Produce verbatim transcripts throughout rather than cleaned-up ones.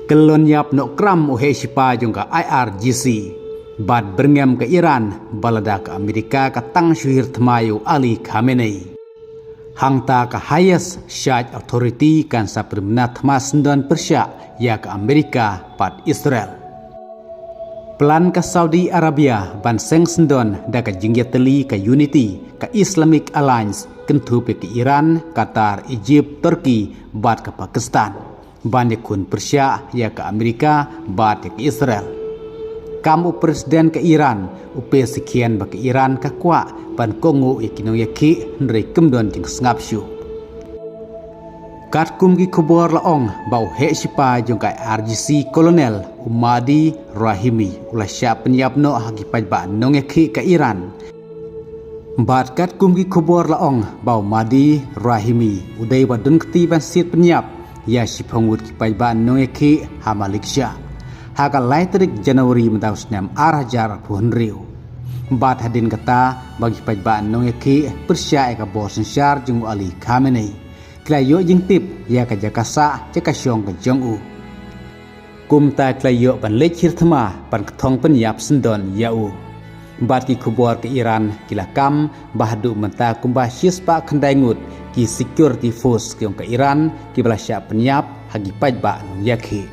Kyllon ïap noh kram u heh shipai jong ka I R G C bad byrngem ka Iran ba lada ka Amerika ka tang shu hiar thma ïa u Ali Khamenei. Hangta ka highest sharj authority kan sa pynbna thma syndon pyrshah ïa ka Amerika bad Israel. Plan ka Saudi Arabia ban seng syndon da ka jingïatylli ka UNITY, ka Islamic Alliance, kynthup ïa ka Iran, Qatar, Egypt, Turkey bad ka Pakistan ban ïakhun pyrshah ïa ka Amerika bad ïa ka Israel. Kam u President ka Iran, u Pezeshkian, ba ka Iran ka kwah ban kohnguh ïa ki nongïakhih hynrei kam don jingsngap shuh. Katkum ki khubor la ong ba u heh shipai jong ka I R G C Colonel u Mahdi Rahimi u la shah pynïap noh ha ki paidbah nongïakhih ka Iran. Bad katkum ki khubor la ong ba u Mahdi Rahimi u dei ba don kti ban siat pynïap ïa shiphew ngut ki paidbah nongïakhih ha Malaysia ha ka lai tarik January mynta u snem ar hajar arphew hynriew. Bad hadien kata ba ki paidbah nongïakhih pyrshah ïa ka bor synshar jong u Ali Khamenei, ki la ïoh jingtip ïa ka jaka sah jaka shong ka jong u. Kumta ki la ïoh ban leit hiar thma ban kthong pynïap syndon ïa u. Bad ki khubor ka Iran ki la kam ba haduh mynta kumba shispah khyndai ngut ki security force jong ka Iran kiba la shah pynïap ha ki paidbah nongïakhih.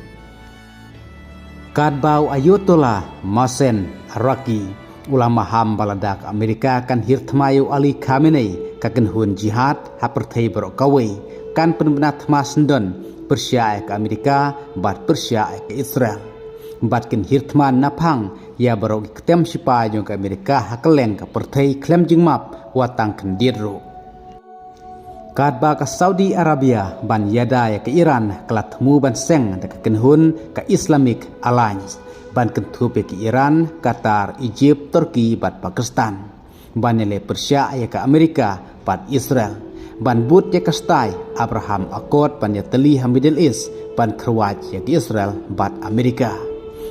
Katba u Ayatollah Mohsen Araki u la maham ba lada ka Amerika kan hiar thma ïa u Ali Khamenei, ka kynhun jihad ha pyrthei baroh kawei kan pynbna thma syndon pyrshah ïa ka Amerika bad pyrshah ïa ka Israel. Bad kin hiar thma naphang ïa baroh ki ktem shipai jong ka Amerika ha kylleng ka pyrthei khlem jingmap wat tang khyndiat ruh. Katba ka Saudi Arabia ban ïada ïa ka Iran ka la thmu ban seng da ka kynhun ka Islamic Alliance ban kynthup ïa ka Iran, Qatar, Egypt, Turkey bad Pakistan ban ïaleh pyrshah ïa ka Amerika bad Israel ban bud ïa ka stai Abraham Accord ban ïatylli ha Middle East ban kyrwat ïa ka Israel bad Amerika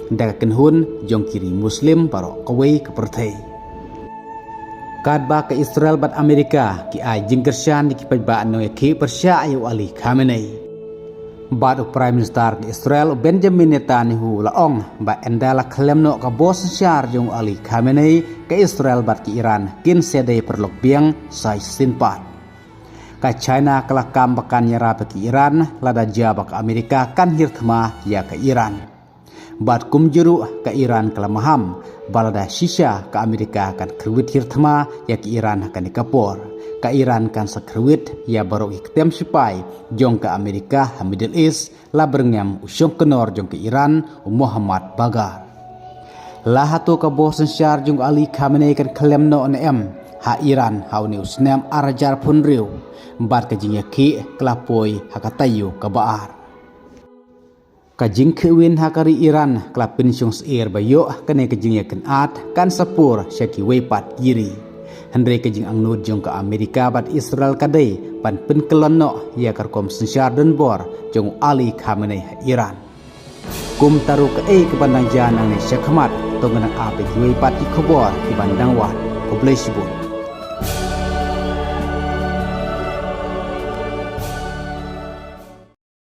da ka kynhun jong ki ri Muslim baroh kawei ka pyrthei. Katba ka Israel bad Amerika ki ai jingkyrshan ïa ki paidbah nongïakhih pyrshah ïa u Ali Khamenei. Bad u Prime Minister ka Israel u Benjamin Netanyahu la ong ba ynda la khlem noh ka bor synshar jong u Ali Khamenei, ka Israel bad ka Iran kin sa dei paralok biang sa shisien pat. Ka China ka la kam ba kan ïarap ïa ka Iran lada jia ba ka Amerika kan hiar thma ïa ka Iran. Bad kumjuh ruh ka Iran ka la maham ba lada shisha ka Amerika kan kyrwit hiar thma ïa ka Iran ha kane ka por, ka Iran kan sa kyrwit ïa baroh ki ktem shipai jong ka Amerika ha Middle East, la byrngem u shongknor jong ka Iran u Mohammad Baghar. La hato ka bor synshar jong u Ali Khamenei kan khlem noh ne em ha Iran ha une u snem ar hajar arphew hynriew, bad ka jingïakhih ka la poi ha ka taïew kaba ar. Ka jingkhih win ha ka ri Iran ka la pynshong syier ba ïoh kane ka jingïakynad kan sa pur sha kiwei pat ki ri. Hynrei ka jingangnud jong ka Amerika bad Israel ka dei ban pynkyllon noh ïa ka rukom synshar donbor jong u Ali Khamenei ha Iran. Kumta ruh kaei kaban dang jia nangne shakhmat, to ngin nang ap ïa kiwei pat ki khubor kiban dang wan. Khublei shibun.